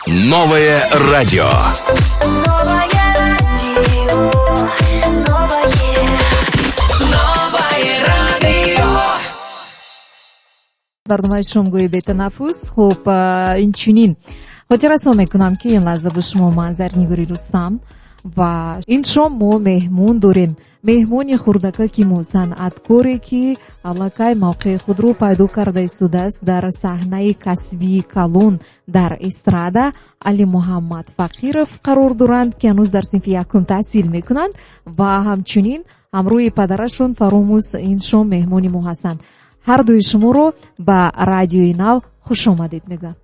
Новое радио. Новое радио, новое, Новое радио. Барномаи «Шомгоҳи бетанаффус». Хуб, инчунин хотиррасон мекунам, ки ин лаҳза бо шумо ман, Зарнигори Рустам, ва ин шом мо меҳмон дорем, меҳмони хурдакаки мо, санъаткоре, ки аллакай мавқеи худро пайдо карда истодааст дар саҳнаи касбии калон, дар эстрада. Алимуҳаммад Фақиров қарор доранд, ки ҳанӯз дар синфи якум таҳсил мекунанд, ва ҳамчунин ҳамроҳи падарашон Фаромӯз ин шом меҳмони мо ҳастанд. Ҳар дуи шуморо ба Радиои Нав хушомадед мегӯям.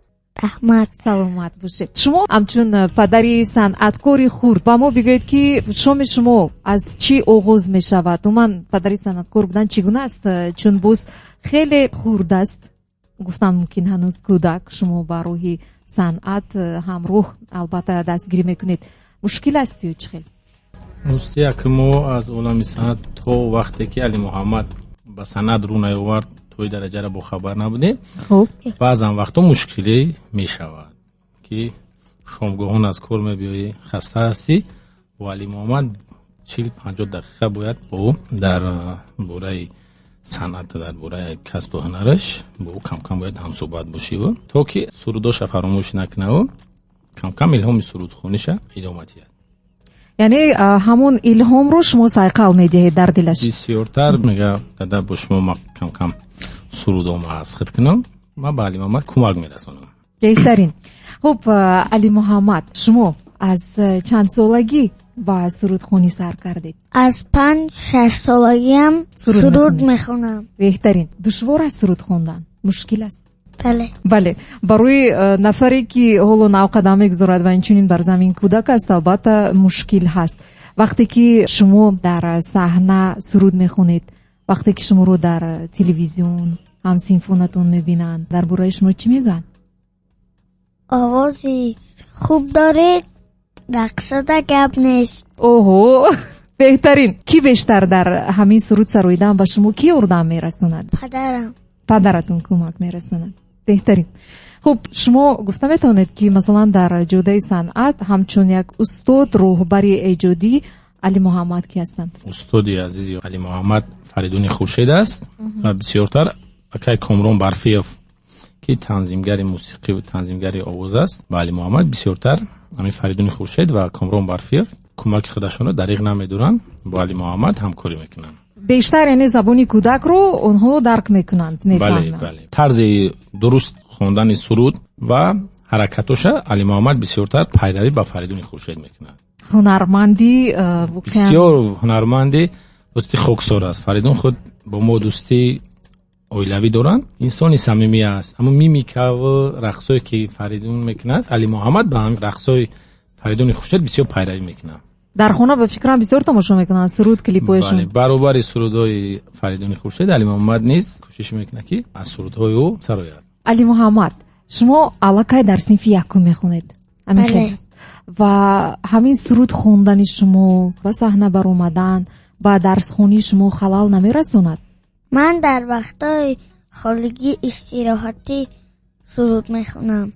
Раҳмат. Саломат бошед. Шумо ҳамчун падари санъаткори хурд ба мо бигӯед, ки шоми шумо аз чӣ оғоз мешавад? Умуман, падари санъаткор будан чӣ гуна аст, чун боз хеле хурд аст, гуфтан мумкин, ҳанӯз кӯдак. Шумо ба роҳи санъат ҳамроҳ, албатта, дастгирӣ мекунед. Мушкил аст ё чӣ хел? Рости, як мо аз олами санъат то вақте ки Алимуҳаммад ба санъат рӯ наёвард, тои дараҷаро бохабар набудем. Баъзан вақтҳо мушкилӣ мешавад, ки шомгоҳон аз кор мебиёӣ, хаста ҳастӣ, бо Алимуҳаммад 40-50 дақиқа бояд бо ӯ дар бораи санъат, дар бораи касбу ҳунараш бо ӯ камкам бояд ҳамсӯҳбат бошиву то ки сурудоша фаромӯш накунаву камкам илҳоми сурудхониша идома диҳад. Яъне ҳамон илҳомро шумо сайқал медиҳед дар дилаш. Бисёртар мега: «Дада, бо шумо ма камкам сурудома аз худ кунам». Ман ба Алимуҳаммад кӯмак мерасонам. Беҳтарин. Хуб, Алимуҳаммад, шумо аз чанд солагӣ ба сурудхонӣ сар кардед? Аз 5-6 солагиам суруд суруд мехонед? Мехонам. Беҳтарин. Душвор аст суруд хондан? Мушкил аст? Бале. Бале, барои нафаре, ки ҳоло нав қадам мегузорад ва инчунин бар замин кӯдак аст, албатта, мушкил ҳаст. Вақте ки шумо дар саҳна суруд мехонед, вақте ки шуморо дар телевизион ҳамсинфонатон мебинанд, дар бораи шумо чӣ мегӯянд? Овози хуб доред, рақсада гап нест. Оҳо, беҳтарин. Кӣ бештар дар ҳамин суруд сароидан ба шумо кӣ ёрдам мерасонад? Падарам. Падаратон кӯмак мерасонад. Беҳтарин. Хуб, шумо гуфта метавонед, ки масалан дар ҷодаи санъат ҳамчун як устод, роҳбари эҷодӣ Алимуҳаммад ки ҳастанд? Устоди азизи Алимуҳаммад Фаридуни Хуршед аст ва бисёртар акай Комрон Барфиев, ки танзимгари мусиқӣ ва танзимгари овоз аст. Ба Алимуҳаммад бисёртар ҳамин Фаридуни Хуршед ва Комрон Барфиев кӯмаки худашонро дариғ намедоранд, бо Алимуҳаммад ҳамкорӣ мекунанд. Бештар, яъне, забони кӯдакро онҳо дарк мекунанд, Бале. мефаҳманд. Бале, тарзи дуруст хондани суруд ва ҳаракатоша Алимуҳаммад бисёртар пайравӣ ба Фаридуни Хуршед мекунад. Ҳунарманди воқеан. Бисёр ҳунарманди дӯсти хоксор аст. Фаридун худ бо мо дӯстии оилавӣ доранд, инсони самимӣ аст. Ҳамун мимикаву рақсое, ки Фаридун мекунад, Алимуҳаммад ба ҳамин рақсҳои Фаридуни Хуршед бисёр пайравӣ мекунад. Дар хона, ба фикрам, бисёр тамошо мекунанд суруд, клипҳояшон. Бале, баробари сурудҳои Фаридуни Хуршед Алимуҳаммад низ кӯшиш мекунад, ки аз сурудҳои ӯ сарояд. Алимуҳаммад, шумо аллакай дар синфи якум мехонед, ҳамин Бале. хел аст? Ва ҳамин суруд хондани шумо, ба саҳна баромадан, ба дарсхонии шумо халал намерасонад? Ман дар вақтҳои холигӣ, истироҳатӣ суруд мехонам.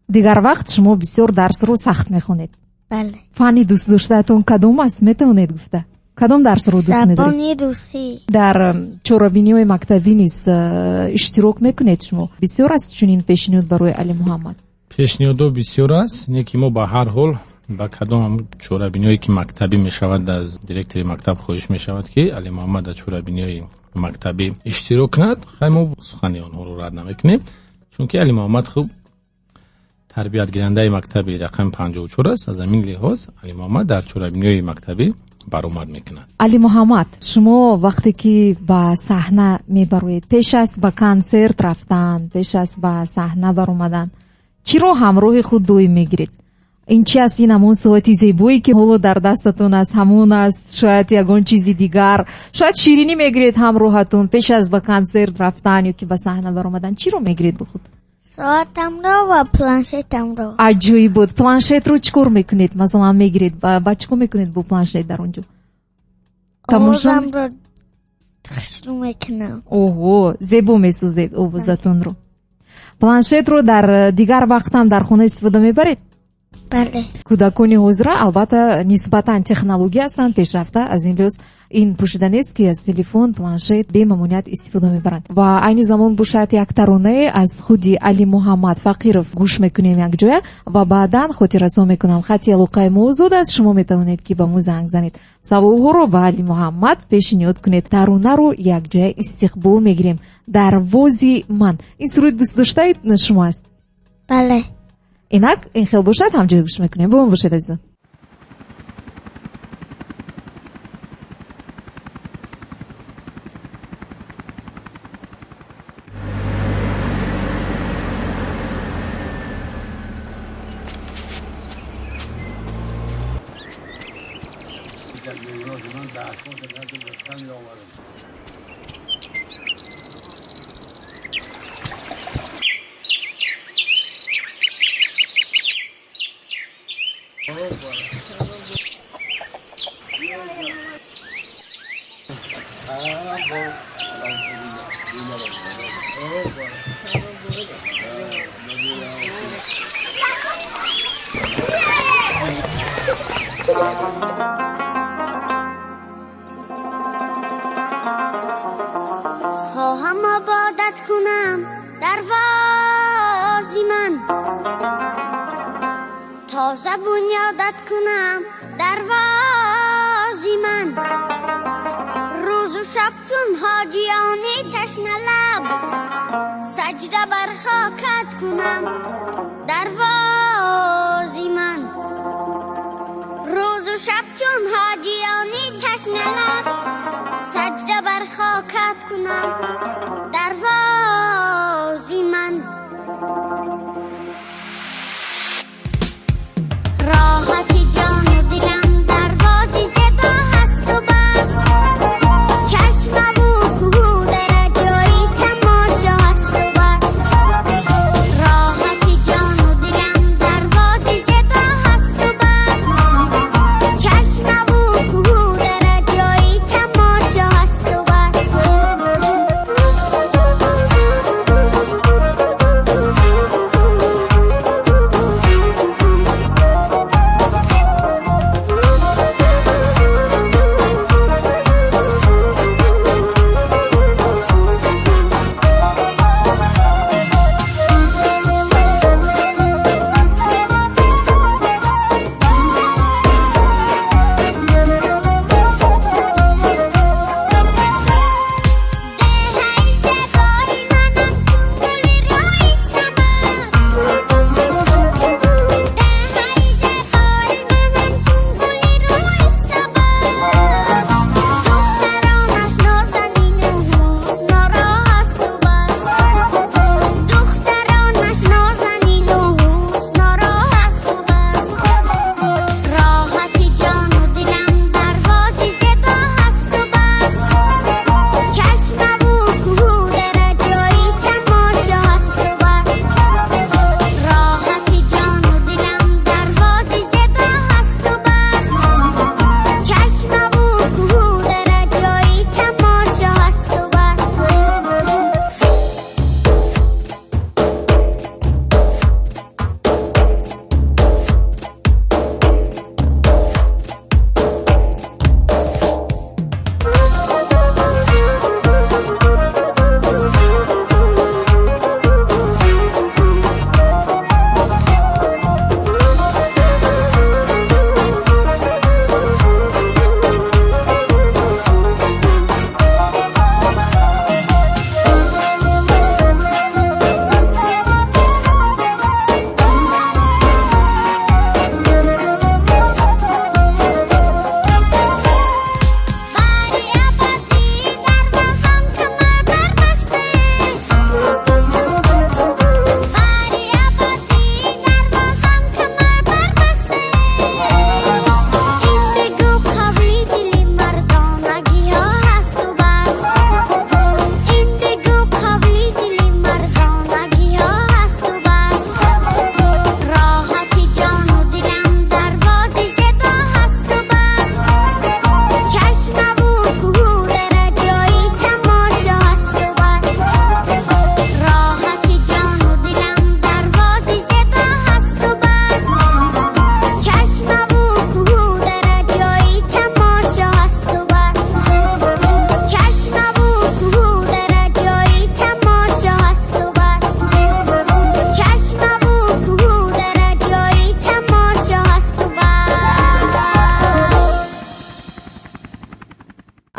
Дигар вақт шумо бисёр дарсро сахт мехонед? Бале. Фанни дӯстдоштаатон кадом аст, метавонед гуфта? Кадом дарсро дӯст медоред? Забони русӣ. Дар чорабиниҳои мактабӣ низ иштирок мекунед шумо? Бисёр аст чунин пешниҳод барои Алимуҳаммад? Пешниҳодҳо бисёр аст, не ки мо ба ҳар ҳол ба кадом чорабиниҳое, ки мактабӣ мешавад, аз директори мактаб хоҳиш мешавад, ки Алимуҳаммад дар чорабиниҳои мактабӣ иштирок кунад. Хай, мо сухани онҳоро рад намекунем, чунки Алимуҳаммад хуб тарбиятгирандаи мактаби рақами 54 аст. Аз ҳамин лиҳоз Алимуҳаммад дар чорабиниҳои мактабӣ баромад мекунад. Алимуҳаммад, шумо вақте ки ба саҳна мебароед, пеш аз ба консерт рафтан, пеш аз ба саҳна баромадан, чиро ҳамроҳи худ доим мегиред? Ин чи аст? Ин ҳамон соати зебое, ки ҳоло дар дастатон аст, ҳамон аст, шояд ягон чизи дигар, шояд ширинӣ мегиред ҳамроҳатон пеш аз ба консерт рафтан ё ки ба саҳна баромадан? Чиро мегиред бо худ? Соатамро ва планшетамро. Аҷоиб буд. Планшетро чӣ кор мекунед? Масалан, мегиред, ба чӣ кор мекунед бо планшет дар он ҷо? Тамошо? Овозамро хушрӯ мекунам. Оҳо, зебо месозед овозатонро. Планшетро дар дигар вақт ҳам дар хона истифода мебаред? Бале. Кӯдакони ҳозира албатта нисбатан технология ҳастанд, пешрафта, аз ин лиҳоз ин пӯшида нест, ки аз телефон, планшет бемамоният истифода мебаранд. Ва айни замон бошад, як таронае аз худи Алимуҳаммад Фақиров гӯш мекунем якҷоя ва баъдан хотиррасон мекунам, хати алоқаи мо озод аст, шумо метавонед, ки ба мо занг занед, саволҳоро ба Алимуҳаммад пешниҳод кунед. Таронаро якҷоя истиқбол мегирем. Дарвози ман. Ин суруди дӯстдоштаи шумо аст? Бале. Инак, ин хел бошад, ҳамҷоя гӯш мекунем. Бо мо бошед, азизон. Хоҳам ибодат кунам дарвози ман, тоза бунёдат кунам дарвози ман. Рӯзу шаб чун ҳоҷиёни ташналаб саҷда бар хокат кунам дарвози ман. Рӯзу шаб чун ҳоҷиёни ташналаб саҷда бар хокат кунам дарвози ман. Роҳати ҷону дилам дарвози зебо ҳасту бас, чашмаву кӯҳу дара ҷои тамошо ҳасту бас. Роҳати ҷону дилам дарвози зебо ҳасту бас, чашмаву кӯҳу дара ҷои тамошо ҳасту бас.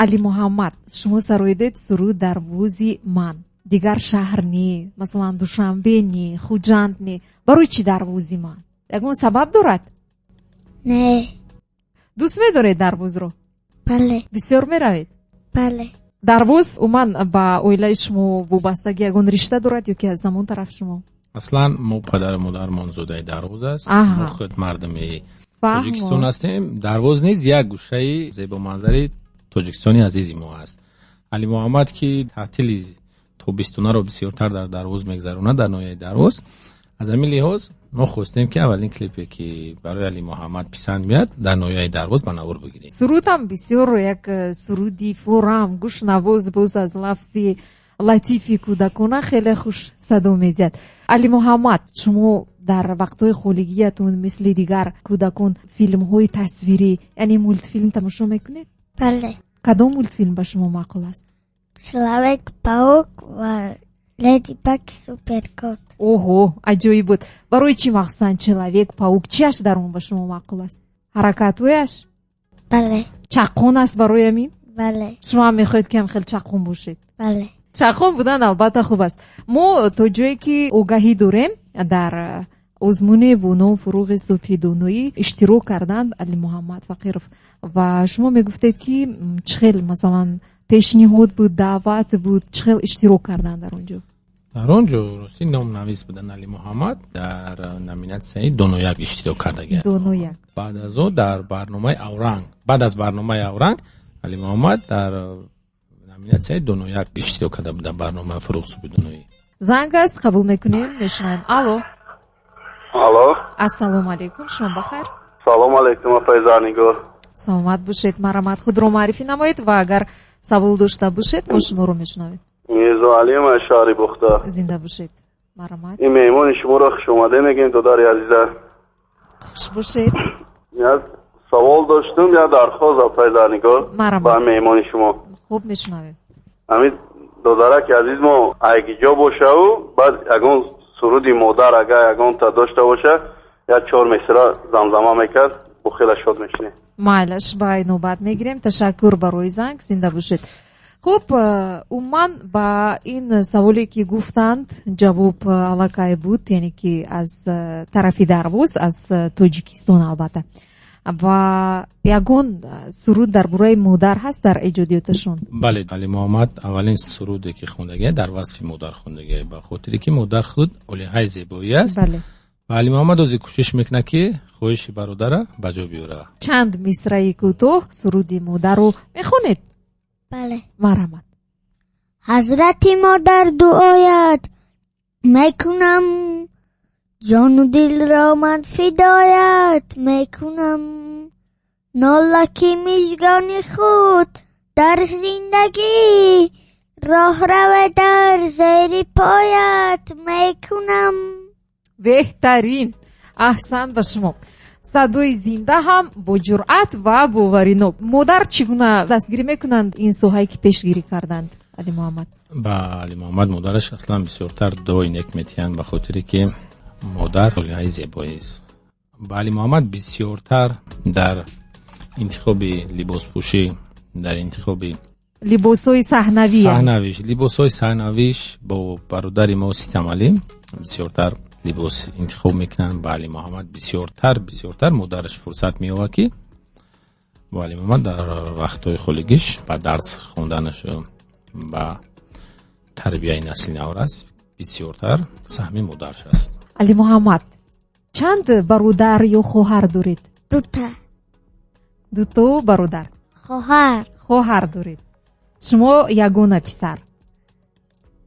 Алимуҳаммад, шумо сароидед суруд Дарвози ман. Дигар шаҳр не, масалан, Душанбе не, Хуҷанд не, барои чӣ Дарвози ман? Ягон сабаб дорад? Не. Дӯст медоред Дарвозро? Бале. Бисёр меравед? Бале. Дарвоз умуман ба оилаи шумо вобастагӣ ягон ришта дорад ё ки аз ҳамон тараф шумо? Аслан мо падару модармон зодаи Дарвоз аст. Мо худ мардуми Тоҷикистон ҳастем. Дарвоз низ як гӯшаи зебоманзари Тоҷикистони азизи мо аст. Алимуҳаммад, ки таътили тобистонаро бисёртар дар Дарвоз мегзаронад, дар ноҳияи Дарвоз, аз ҳамин лиҳоз мо хостем, ки аввалин клипе, ки барои Алимуҳаммад писанд меяд, дар ноҳияи Дарвоз ба навор бигирем. Суруд ҳам бисёр як суруди форам, гӯшнавоз, боз аз лафзи латифи кӯдакона хеле хуш садо медиҳад. Алимуҳаммад, шумо дар вақтҳои холигиятон мисли дигар кӯдакон филмҳои тасвирӣ, яъне мультфилм тамошо мекунед? Бале. Кадом мультфилм ба шумо маъқул аст? Человек паук ва Леди Баг Суперкот. Оҳо, аҷоиб буд. Барои чӣ махсусан Человек паук? Чиаш дар он ба шумо маъқул аст? Ҳаракатҳояш? Бале. Чаққон аст, барои ҳамин? Бале. Шумо ҳам мехоҳед, ки ҳам хеле чаққон бошед? Бале. Чаққон будан албатта хуб аст. Мо то ҷое ки огаҳӣ дорем, дар озмуне бо ном Фуруғи субҳи доноӣ иштирок карданд Алимуҳаммад Фақиров ва шумо мегуфтед, ки чӣ хел, масалан, пешниҳод буд, даъват буд, чӣ хел иштирок карданд дар он ҷо? Дар он ҷо ростӣ номнавис буданд. Алимуҳаммад дар номинатсияи Донояк иштирок кардагианд. Донояк. Баъд аз он дар барномаи Авранг, баъд аз барномаи Авранг Алимуҳаммад дар номинатсияи Донояк иштирок карда буд, дар барномаи Фуруғ субҳи доноӣ. Занг аст, қабул мекунем, мешунавем. Алло. Алло. Ассалому алайкум, шом бахайр. Салом алайкум, апаи Зарнигор. Саломат бошед, марҳамат, худро муаррифӣ намоед ва агар савол дошта бошед, мо шуморо мешунавем. Мирзо Алим аз шаҳри Бухта. Зинда бошед, марҳамат. Ин меҳмони шуморо хушомаде мегӯем, додари азиза. Хуш бошед. Як савол доштум, як дархост, апаи Зарнигор, марҳамат ба меҳмони шумо. Хуб, мешунавем. Ҳамин додараки азиз мо айгиҷо бошаву баъд ягон суруди модар агар ягонта дошта боша, як чор мисра замзама мекард, бо хеле шод мешинем. Майлаш, ба навбат мегирем. Ташаккур барои занг, зинда бошед. Хуб, умуман ба ин саволе, ки гуфтанд, ҷавоб аллакай буд, яъне ки аз тарафи Дарвоз, аз Тоҷикистон албатта. Ва ягон суруд дар бораи модар ҳаст дар эҷодиёташон? Бале, Алимуҳаммад аввалин суруде, ки хондагия, дар васфи модар хондагия, ба хотире ки модар худ олиҳаи зебоӣ аст. Ва Алимуҳаммад ҳозир кӯшиш мекунад, ки хоҳиши бародара ба ҷо биёрад. Чанд мисраи кӯтоҳ суруди модарро мехонед? Бале. Марҳамат. Ҳазрати модар дуоят мекунам, ҷону дилро ман фидоят мекунам, нолаки мижгони худ дар зиндагӣ роҳраве дар зери поят мекунам. Беҳтарин, аҳсан ба шумо. Садои зинда ҳам бо ҷуръат ва боваринок. Модар чӣ гуна дастгирӣ мекунанд ин соҳае, ки пешгирӣ карданд, Алимуҳаммад? Ба Алимуҳаммад модараш аслан бисёртар дуои нек метиҳанд, ба хотире ки модар олиҳаи зебоист. Ба Алимуҳаммад бисёртар дар интихоби либоспӯшӣ, дар интихоби либосҳои саҳнавӣ. Саҳнавиш, либосҳои саҳнавиш бо бародари мо Ситамалӣ бисёртар либос интихоб мекунанд. Ба Алимуҳаммад бисёртар модараш фурсат меёбад, ки бо Алимуҳаммад дар вақтҳои холигиш ба дарс хонданашу ба тарбияи насли наврас бисёртар саҳми модараш аст. Алимуҳаммад, чанд бародар ё хоҳар доред? Дута. Дуто бародар? Хоҳар. Хоҳар доред. Шумо ягона писар?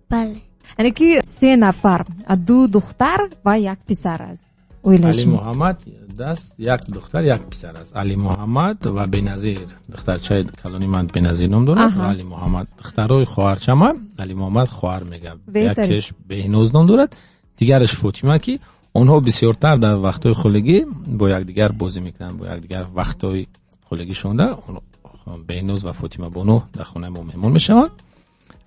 Бале. Яъне ки се нафар, ду духтар ва як писар аст оилаи шумо. Алимуҳаммад даст як духтар, як писар аст. Алимуҳаммад ва Беназир, духтарчаи калони ман Беназир ном дорад, ва Алимуҳаммад. Духтарои хоҳарчама Алимуҳаммад хоҳар мегӯяд. Якеш Беҳноз ном дорад, дигараш Фотима, ки онҳо бисёртар дар вақтҳои холигӣ бо якдигар бозӣ мекунанд, бо якдигар вақтҳои холигишонда Беҳноз ва Фотима бону дар хонаи мо меҳмон мешаванд.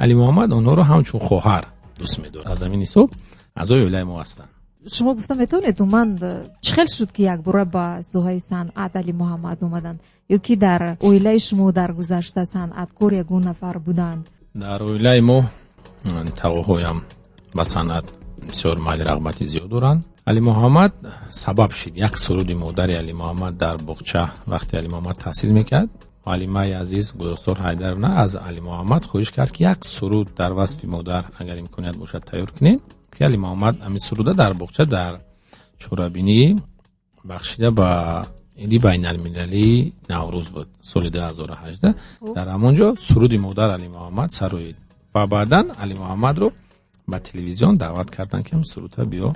Алимуҳаммад онҳоро ҳамчун хоҳар дӯст медорад, аз ҳамин ҳисоб аъзои оилаи мо ҳастанд. Шумо гуфта метавонед, умуман чӣ хел шуд, ки якбора ба соҳаи санъат Али Муҳаммад омаданд, ё ки дар оилаи шумо дар гузашта санъаткор ягон нафар буданд? Дар оилаи мо тағоҳоям ба санъат бисёр майли рағбати зиёд доранд. Али Муҳаммад сабаб шид як суруди модари Али Муҳаммад дар боғча, вақте Али Муҳаммад таҳсил мекард, муаллимаи азиз Гулрухсор Ҳайдаровна аз Али Муҳаммад хоҳиш кард, ки як суруд дар васфи модар, агар имконият бошад, тайёр кунед, ки Али Муҳаммад ҳамин суруда дар боғча дар чорабинӣ бахшида ба иди байналмилалии Наврӯз буд соли 2018, дар ҳамон ҷо суруди модар Али Муҳаммад сароид ва баъдан Али Муҳаммадро ба телевизион даъват карданд, ки ҳам суруда биё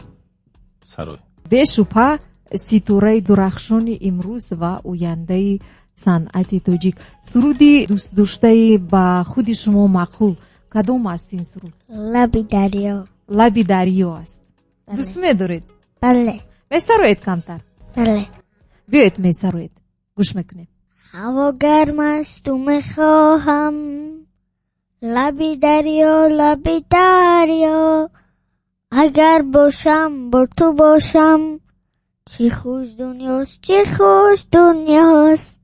сарой. Бешубҳа, ситораи дурахшони имрӯз ва ояндаи санъати тоҷик. Суруди дӯстдоштаи ба худи шумо маъқул кадом аст ин суруд? Лаби дарё. Лаби дарё аст. Дӯст медоред? Бале. Месароед камтар? Бале. Биёед, месароед, гӯш мекунем. Ҳаво гарм асту мехоҳам лаби дарё, лаби дарё. Агар бошам, бо ту бошам, чӣ хуш дунёст, чӣ хуш дунёст.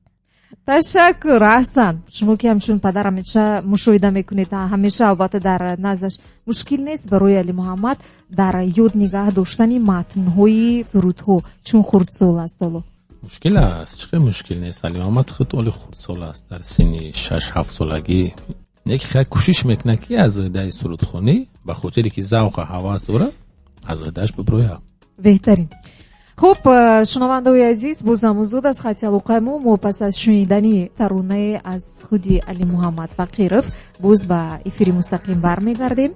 Ташаккур, аҳсан. Шумо ки ҳамчун падар ҳамеша мушоҳида мекунед, ҳамеша албатта дар наздаш, мушкил нест барои Али Муҳаммад дар ёд нигаҳ доштани матнҳои сурудҳо, чун хурдсол аст ҳоло? Мушкил аст, чӣ хел мушкил нест? Али Муҳаммад худ оли хурдсол аст, дар синни 6-7 солагӣ неки хеле кӯшиш мекунад, ки аз уҳдаи сурудхонӣ, ба хотире ки завқу ҳавас дорад, аз уҳдааш биброяд. Беҳтарин. Хуб, шунавандаҳои азиз, боз ҳам озод аз хати алоқаи мо. Мо пас аз шунидани таронае аз худи Али Муҳаммад Фақиров боз ба эфири мустақим бармегардем.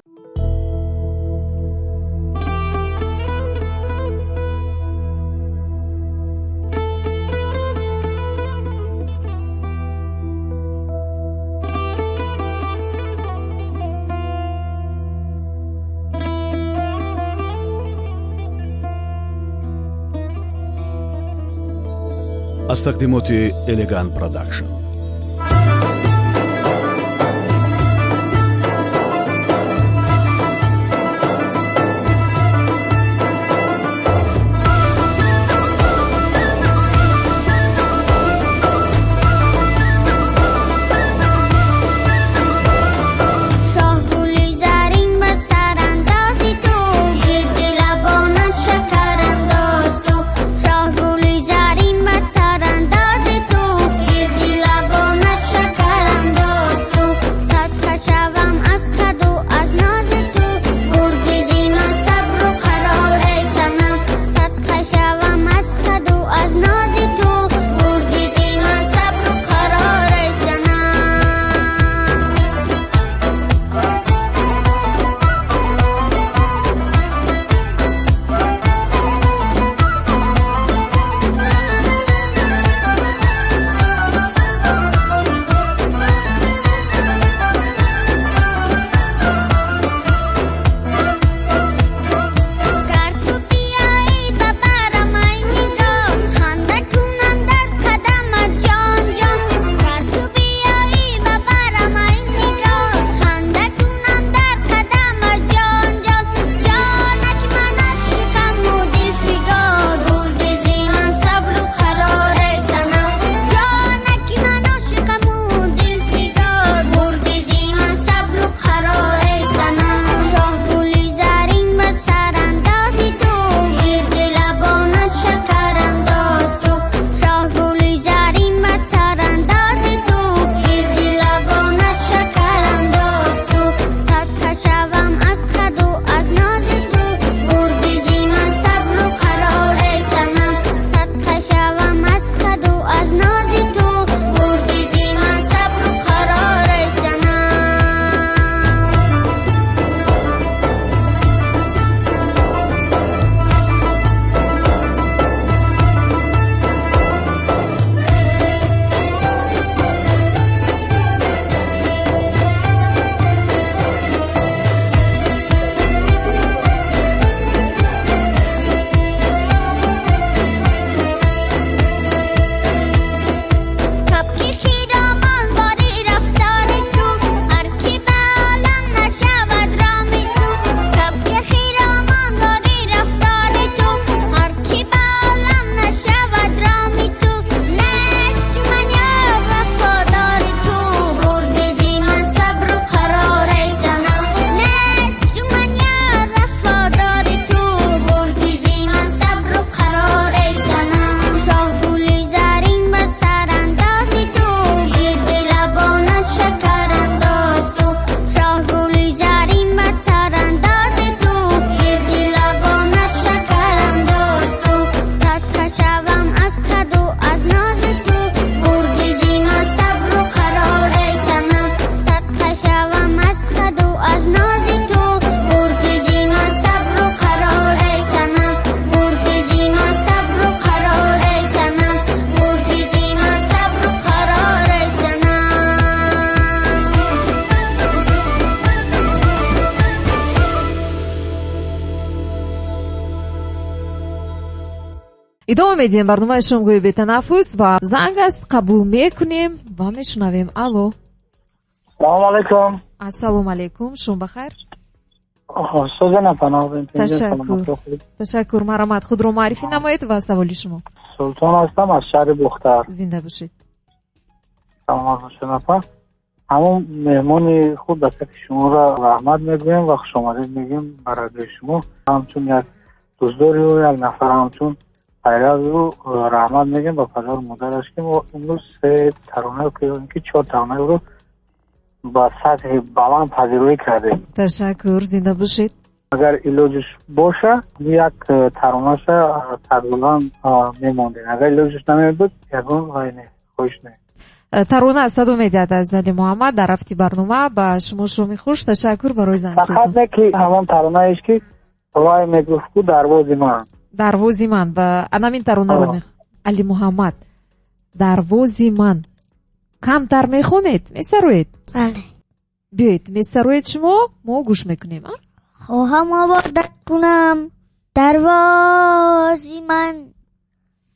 Аз тақдимоти Элегант Продакшн. Шоҳгули зарин ба сарандози ту, гирди лабонат шакарандоз ту. Шоҳгули зарин ба сарандози ту, гирди лаб Идома медиҳем барномаи шомгоҳи бетанаффус ва занг аст, қабул мекунем ва мешунавем. Алло. Салому алайкум. Ассалому алайкум, шом бахайр. Ташаккур. Ташаккур, марҳамат, худро муаррифӣ намоед ва саволи шумо. Султон ҳастам аз шаҳри Бухтар. Зинда бошед. Саломат бошед, апа. Ҳамон меҳмони худ ба сафи шуморо раҳмат мегӯем ва хушомадед мегӯем ба радиои шумо. Ҳамчун як дӯстдори ӯ, як нафар ҳамчун пайрави ӯ раҳмат мегӯем ба падару модараш, ки мо имрӯз се тарона ки чор таронаи ӯро ба сатҳи баланд пазироӣ кардем. Ташаккур, зинда бошед. Агар илоҷиш боша, як таронаша тақрибан мемондем. Агар илоҷиш намебуд, ягон вай не, хоҳиш не. Тарона садо медиҳад аз Али Муҳаммад дар рафти барнома. Ба шумо шоми хуш, ташаккур барои занг. Фақат не ки ҳамон таронаеш ки вай мегуфт ку дарвози ман. Дарвози ман ва анамин таронаро мех. Али Муҳаммад, дарвози ман. Камтар мехонед, месароед? Бале. Биёед, месароед шумо, мо гӯш мекунем, а? Хоҳам ободат кунам дарвози ман,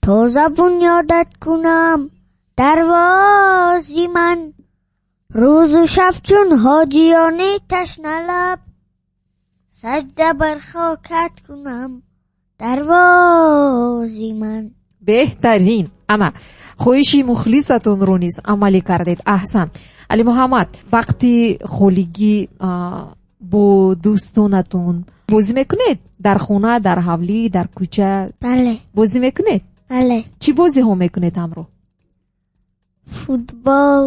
тоза бунёдат кунам дарвози ман, рӯзу шаб чун ҳоҷиёни ташналаб, саҷда бар хокат кунам дарвози ман. Беҳтарин. Ана, хоҳиши мухлисатонро низ амалӣ кардед. Аҳсан. Али Муҳаммад, вақти холигӣ бо дӯстонатон бозӣ мекунед? Дар хона, дар ҳавлӣ, дар кӯча? Бале. Бозӣ мекунед? Бале. Чӣ бозиҳо мекунед ҳамроҳ? Футбол.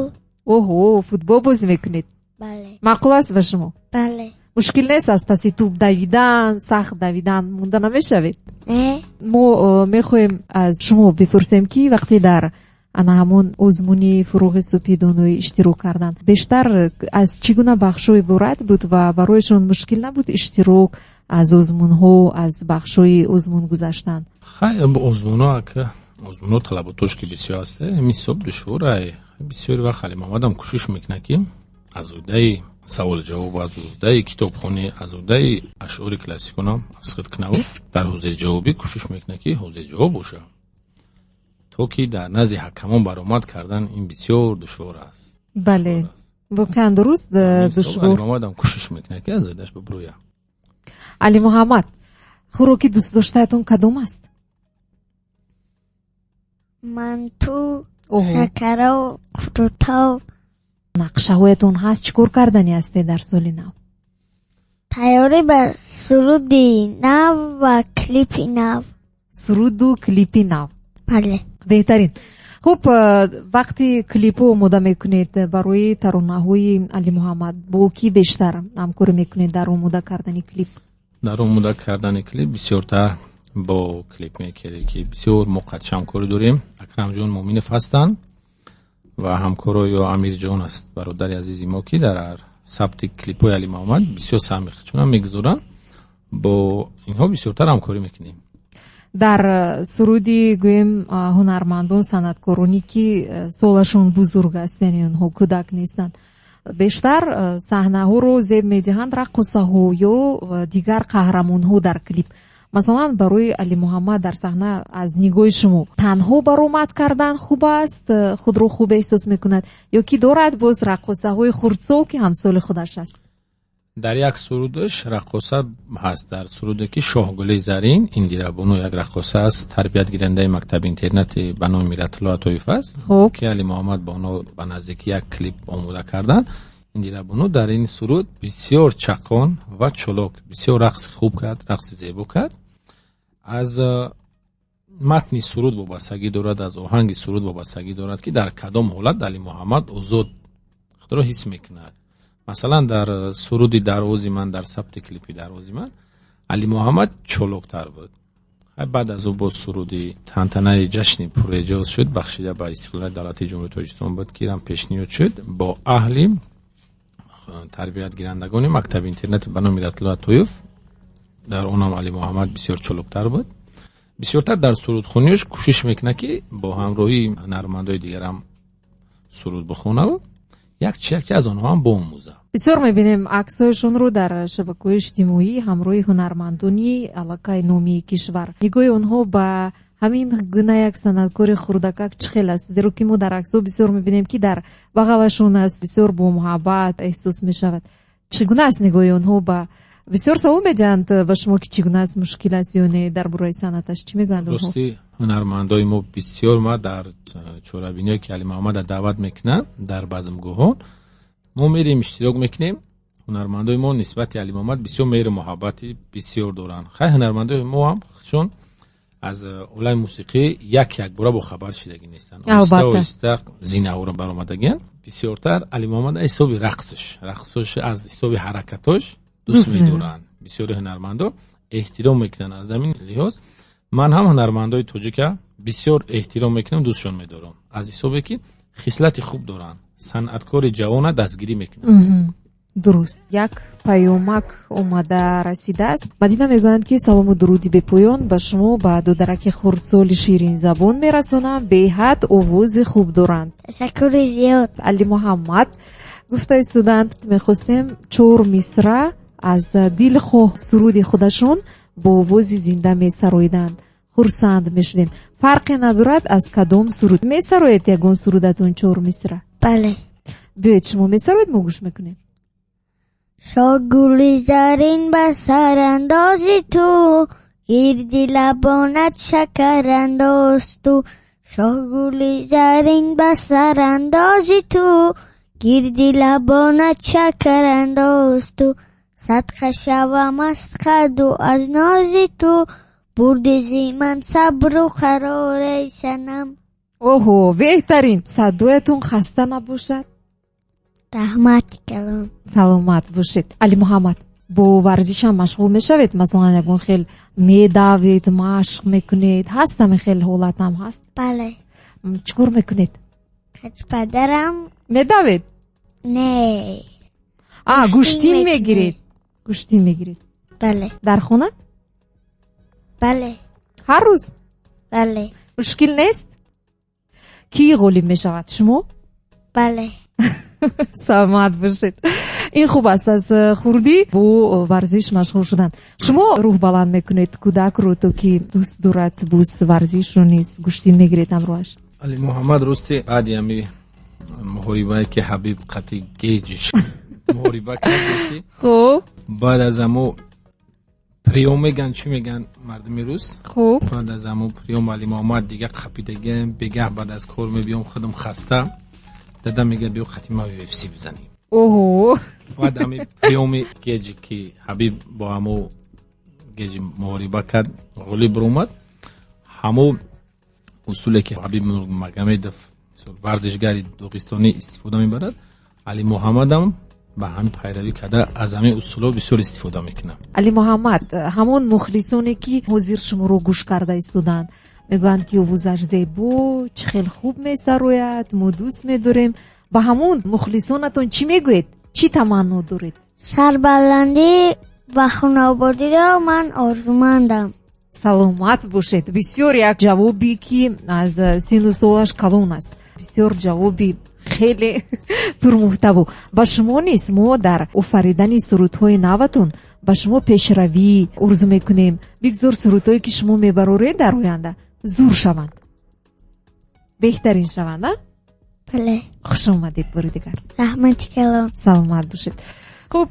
Оҳо, футбол бозӣ мекунед? Бале. Маъқул аст ба шумо? Бале. Мушкил нест аз паси тӯб давидан, сахт давидан монда намешавед? Не. Мо мехоҳем аз шумо бипурсем, ки вақте дар ана ҳамон озмуни фурӯғи супидоноӣ иштирок кардан, бештар аз чӣ гуна бахшҳо иборат буд ва барояшон мушкил набуд иштирок аз озмунҳо, аз бахшҳои озмун гузаштан? Хай, озмунҳо ака, озмунҳо талаботош ки бисёр аст, ҳамин ҳисоб душвор ай. Бисёри вақт Али Муҳаммадам кӯшиш мекунад, ки аз уҳдаи савол ҷавоб, аз уҳдаи китобхонӣ, аз уҳдаи ашъори классиконам аз худ кунаву дар ҳозирҷавобӣ кӯшиш мекунад, ки ҳозирҷавоб бошад, то ки дар назди ҳакамон баромад кардан ин бисёр душвор аст. Бале, воқеан дуруст, душвор. Али Муҳаммадам кӯшиш мекунад, ки аз уҳдаш бибурӯяд. Али Муҳаммад, хӯроки дӯстдоштаатон кадом аст? Манту, шакаро, қурутоб. Нақшаҳоятон ҳаст? Чӣ кор кардани ҳастед дар соли нав? Тайёрӣ ба суруди нав ва клипи нав. Суруду клипи нав. Бале. Беҳтарин. Хуб, вақти клипҳо омода мекунед барои таронаҳои Али Муҳаммад, бо кӣ бештар ҳамкорӣ мекунед дар омода кардани клип? Дар омода кардани клип бисёртар бо клипмейкере ки бисёр мо қатъи ҳамкорӣ дорем, Акрамҷон Муъминов ҳастанд ва ҳамкоро ё Амирҷон аст, бародари азизи мо, ки дар сабти клипҳои Али Муҳаммад бисёр саҳми худшонам мегузоранд. Бо инҳо бисёртар ҳамкорӣ мекунем. Дар суруди гӯем ҳунармандон, санъаткороне ки солашон бузург аст, яъне онҳо кӯдак нестанд, бештар саҳнаҳоро зеб медиҳанд раққосаҳо ё дигар қаҳрамонҳо дар клип. Масалан, барои Али Муҳаммад дар саҳна аз нигоҳи шумо танҳо баромад кардан хуб аст, худро хуб эҳсос мекунад, ё ки дорад боз раққосаҳои хурдсол ки ҳамсоли худаш аст? Дар як сурудаш раққоса ҳаст, дар суруде ки Шоҳгули Зарин, Индира Бону як раққоса аст, тарбиятгирандаи мактаби интернати ба номи Миратулло Атоев аст, ки Али Муҳаммад бо онҳо ба наздики як клип омода карданд. Индира Бону дар ин суруд бисёр чаққон ва чолок, бисёр рақси хуб кард, рақси зебо кард. Аз матни суруд вобастагӣ дорад, аз оҳанги суруд вобастагӣ дорад, ки дар кадом ҳолат Али Муҳаммад озод худро ҳис мекунад. Масалан, дар суруди дарвози ман, дар сабти клипи дарвози ман Али Муҳаммад чолоктар буд. Баъд аз ӯ боз суруди тантанаи ҷашни пурэҷоз шуд, бахшида ба истиқлолияти давлатии Ҷумҳурии Тоҷикистон буд, ки ам пешниҳод шуд бо аҳли тарбиятгирандагони мактаби интернати ба номи Миратулло Атоев. Дар онам Али Муҳаммад бисёр чолоктар буд. Бисёртар дар сурудхониаш кӯшиш мекунад, ки бо ҳамроҳии ҳунармандои дигарам суруд бихонаву якчи аз онҳо ҳам боомӯзад. Бисёр мебинем аксҳояшонро дар шабакаҳои иҷтимоӣ ҳамроҳи ҳунармандони аллакай номии кишвар. Нигоҳи онҳо ба Ҳамин гуна як санъаткори хурдакак чӣ хел аст? Зеро ки мо дар аксҳо бисёр мебинем, ки дар бағалашон аст, бисёр бо муҳаббат эҳсос мешавад. Чӣ гуна аст нигоҳи онҳо? Ба бисёр савол медиҳанд ба шумо, ки чӣ гуна аст, мушкил аст ё не, дар бораи санъаташ чӣ мегӯянд онҳо? Рости, ҳунармандои мо бисёр, ма дар чорабиниҳое, ки Алимуҳаммада даъват мекунанд, дар базмгоҳҳо мо мерем, иштирок мекунем, ҳунармандои мо нисбати Алимуҳаммад бисёр меҳру муҳаббати бисёр доранд. Хай, ҳунармандои мо ҳам чун аз олами мусиқӣ як якбора бохабар шидагӣ нестанд, оҳиста оҳиста зинаҳоро баромадагианд. Бисёртар Алимуҳаммад аз ҳисоби рақсш, рақсош, аз ҳисоби ҳаракатош дӯст медоранд. Бисёри ҳунармандо эҳтиром мекунанд. Аз ҳамин лиҳоз ман ҳам ҳунармандои тоҷика бисёр эҳтиром мекунам, дӯстшон медорам, аз ҳисобе ки хислати хуб доранд, санъаткори ҷавона дастгирӣ мекунанд. Дуруст, як паёмак омада расидааст. Мадина мегӯянд, ки салому дуруди бепоён ба шумо, ба додараки хурдсоли ширинзабон мерасонам, беҳад овози хуб доранд. Ташаккури зиёд. Алимуҳаммад гуфта истоданд, мехостем чор мисра аз дилхоҳ суруди худашон бо овози зинда месароиданд, хурсанд мешудем. Фарқе надорад, аз кадом суруд месароед, ягон сурудатон чор мисра. Бале. Биёед, шумо месароед, мо гӯш мекунем. Шоҳгули зарин ба сарандози ту, гирди лабонат шакарандоз ту. Шоҳгули зарин ба сарандози ту, гирди лабонат шакарандоз ту. Садқа шавам аз қаду аз нози ту, бурди зи ман сабру қарор, эй санам. Оҳо, беҳтарин! Садоятон хаста набошад. Раҳмат калом. Саломат бошед. Алимуҳаммад, бо варзишам машғул мешавед? Масалан, ягон хел медавед, машқ мекунед? Ҳаст ҳамин хел ҳолатам ҳаст? Бале. Чӣ кор мекунед? Аз падарам. Медавед? Не. А, гӯштин мегиред? Гӯштин мегиред? Бале. Дар хона? Бале. Ҳар рӯз? Бале. Мушкил нест? Кӣ ғолиб мешавад, шумо? Бале. Саломат бошед. Ин хуб аст, аз хурдӣ бо варзиш машғул шудан. Шумо рӯҳбаланд мекунед кӯдакро, то ки дӯст дорад боз варзишро низ, гӯштин мегиред ҳамроҳаш? Алимуҳаммад, рости, баъди ҳами муҳорибае, ки Ҳабиб қати Геҷиш муҳориба кард, рости, баъд аз амо приём меган, чӣ меган мардуми рус, баъд аз амо приём Алимуҳаммад дига қапидагиам. Бегаҳ баъд аз кор мебиём, худам хаста, дада мега: «Биё, қати ма UFC бизанем». Баъд ҳами приёми Геҷи, ки Ҳабиб бо ҳамо Геҷи муҳориба кард, ғолиб баромад, ҳамо усуле, ки Ҳабиб Нурмагомедов, варзишгари доғистонӣ, истифода мебарад, Алимуҳаммадам ба ҳамин пайравӣ карда, аз ҳамин усулҳо бисёр истифода мекунам. Алимуҳаммад, ҳамон мухлисоне, ки ҳозир шуморо гӯш карда истоданд, мегӯянд, ки овозаш зебо, чӣ хел хуб месарояд, мо дӯст медорем. Ба ҳамон мухлисонатон чӣ мегӯед, чӣ таманно доред? Сарбаландӣ ва хунободиро ман орзумандам. Саломат бошед. Бисёр як ҷавобе, ки аз сину солаш калон аст, бисёр ҷавоби хеле пурмуҳтаво. Ба шумо низ мо дар офаридани сурудҳои наватон ба шумо пешравӣ орзу мекунем. Бигзор сурудҳое, ки шумо мебароред, дар оянда зур шаванд, беҳтарин шаванд, а? Бале. Хуш омадед бори дигар. Раҳмати калом. Саломат бошед. Хуб,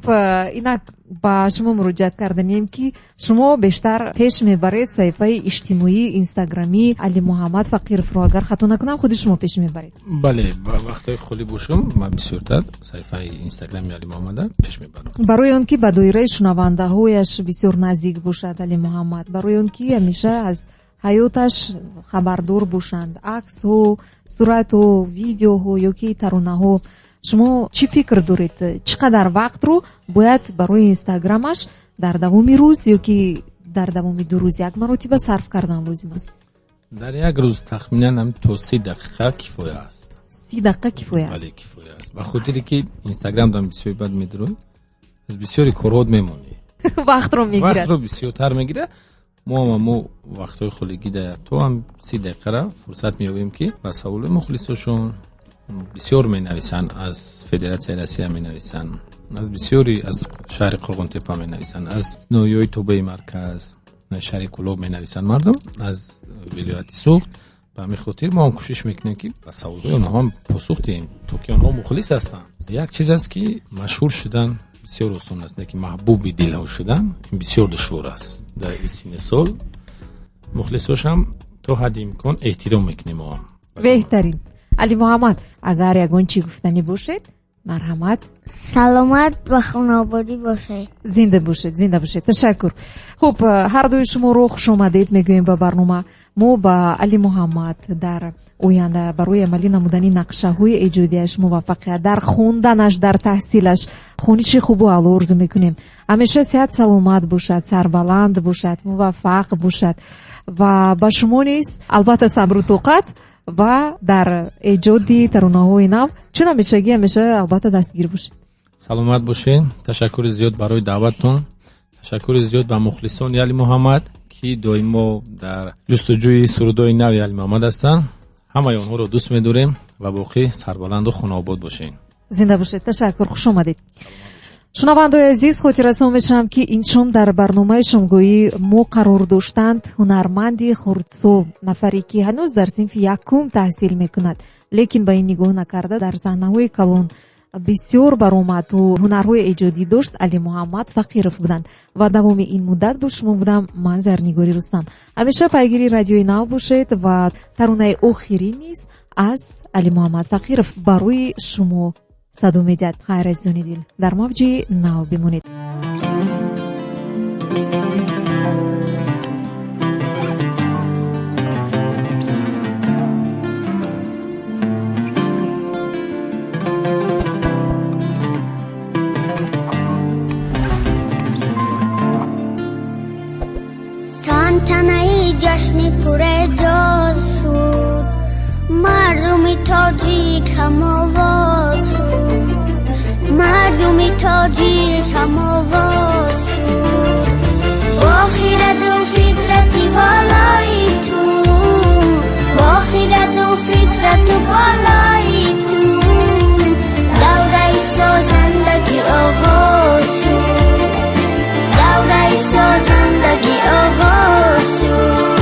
инак ба шумо муроҷиат карданем, ки шумо бештар пеш мебаред саҳифаи иҷтимоии инстаграмии Алимуҳаммад Фақировро. Агар хато накунам, худи шумо пеш мебаред. Бале, ба вақтҳои холӣ бошам, ман бисёртар саҳифаи инстаграми Алимуҳаммада пеш мебарам. Барои он ки ба доираи шунавандаҳояш бисёр наздик бошад Алимуҳаммад, барои он ки ҳамеша аз ҳаёташ хабардор бошанд, аксҳо, суратҳо, видеоҳо ё ки таронаҳо, шумо чӣ фикр доред, чӣ қадар вақтро бояд барои инстаграмаш дар давоми рӯз ё ки дар давоми 2 рӯз як маротиба сарф кардан лозим аст? Дар як рӯз тахминан ҳам то 30 дақиқа кифоя аст. 30 дақиқа кифоя аст? Бале, кифоя аст, ба хотире ки инстаграм дам бисёри бад медурӯй, аз бисёри корҳот мемонӣ. Вақтро мегирад. Вақтро бисёртар мегирад. Мо ҳам мо вақтҳои холигӣ да то ҳам 30 дақиқара фурсат меёбем, ки ба саволи мухлисошон бисёр менависанд, аз Федератсияи Россия менависанд, аз бисёри аз шаҳри Қурғонтепа менависанд, аз ноҳияҳои тобеи марказ. Шаҳри Кӯлоб менависанд мардум аз вилояти Суғд. Ба ҳамин хотир мо ҳам кӯшиш мекунем, ки ба саволҳои онҳо ҳам посух диҳем, то ки онҳо мухлис ҳастанд. Як чиз аст, ки машҳур шудан бисёр осон аст, лекин маҳбуби дилҳо шудан ин бисёр душвор аст. Дар ин синни сол мухлисошам то ҳадди имкон эҳтиром мекунем мо. Беҳтарин. Алимуҳаммад, агар ягон чӣ гуфтанӣ бошед, марҳамат. Саломат ва хонободӣ бошед. Зинда бошед, зинда бошед. Ташаккур. Хуб, ҳар дуи шуморо хушомадед мегӯем ба барнома. Мо ба Алимуҳаммад дар оянда барои амалӣ намудани нақшаҳои эҷодияш муваффақият, дар хонданаш, дар таҳсилаш хониши хубу аъло орзу мекунем. Ҳамеша сиҳат саломат бошад, сарбаланд бошад, муваффақ бошад ва ба шумо низ албатта сабру тоқат ва дар эҷоди таронаҳои нав чун ҳамешагӣ ҳамеша албатта дастгир бошед. Саломат бошед. Ташаккури зиёд барои даъваттон. Ташаккури зиёд ба мухлисони Алимуҳаммад, ки доимо дар ҷустуҷӯи сурудҳои нави Алимуҳаммад ҳастанд. Ҳамаи онҳоро дӯст медорем ва боқӣ сарбаланду хонаобод бошед. Зинда бошед. Ташаккур. Хуш омадед. Шунавандаои азиз, хотиррасон мешавам, ки ин шом дар барномаи шомгоҳии мо қарор доштанд ҳунарманди хурдсол, нафаре ки ҳанӯз дар синфи якум таҳсил мекунад, лекин ба ин нигоҳ накарда дар саҳнаҳои калон бисёр баромаду ҳунарҳои эҷодӣ дошт. Алимуҳаммад Фақиров буданд ва давоми ин муддат бо шумо будам ман, Зарнигори Рустам. Ҳамеша пайгири радиои нав бошед ва таронаи охирин низ аз Алимуҳаммад Фақиров барои шумо садо медиҳад. Хайр, азизони дил, дар мавҷи нав бимонед. Тантанаи ҷашни пурэъҷоз шуд, мардуми тоҷик ҳамовоз шуд, мардуми тоҷик ҳамовоз шуд. Бо хираду фитрати волои ту, бо хираду фитрату болои ту, давраи созандагӣ оғоз шуд, давраи созандагӣ оғоз шуд.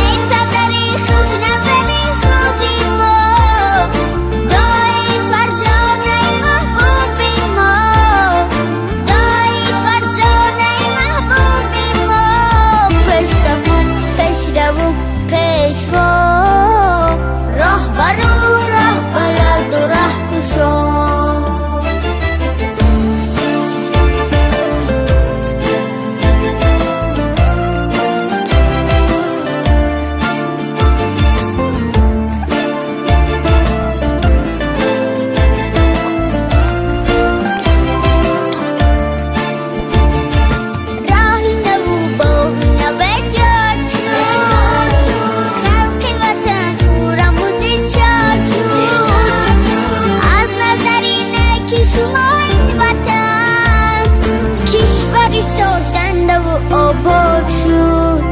Эй падари хушназари хуби мо, дои фарзонаи маҳбуби мо, дои фарзонаи маҳбуби мо, пешсафу пешраву пешво, роҳбару роҳбаладу раҳкушо. Роҳи наву боғи нав эҷод шуд, халқи ватан хураму дилшод шуд. Аз назари неки шумо ин ватан кишвари созандаву обод шуд,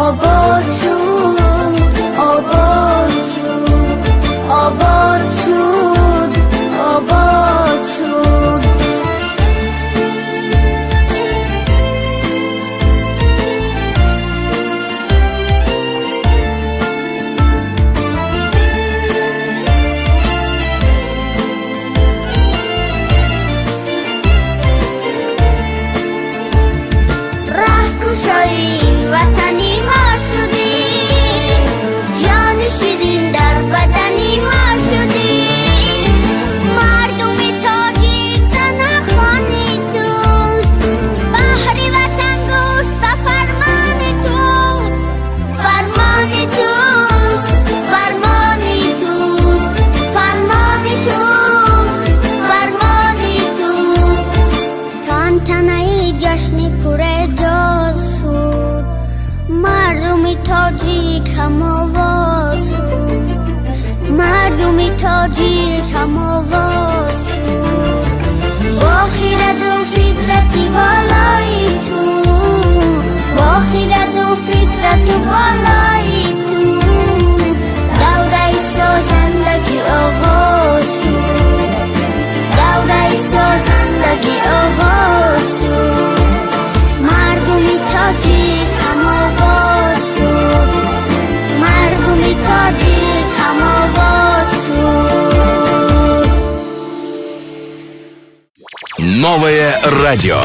обод шуд, обод шуд, обод шуд, обод шуд. Роҳкушои ин ватани мо шудӣ, ҷони ширин дар бадани мо шудӣ. Мардуми тоҷик занахони туст, баҳри ватан гӯш ба фармони туст, фармони туст, фармони туст, фармони туст, фармони туст. Тантанаи ҷашни пурэъҷоз шуд, мардуми тоҷик ҳамовоз шуд, мардуми тоҷик ҳамовоз шуд. Бо хираду фитрати волои ту, бо хираду фитрату болои ту, давраи созандагӣ оғоз шуд, давраи созандагӣ оғоз шуд. Мардуми тоҷик Новое радио.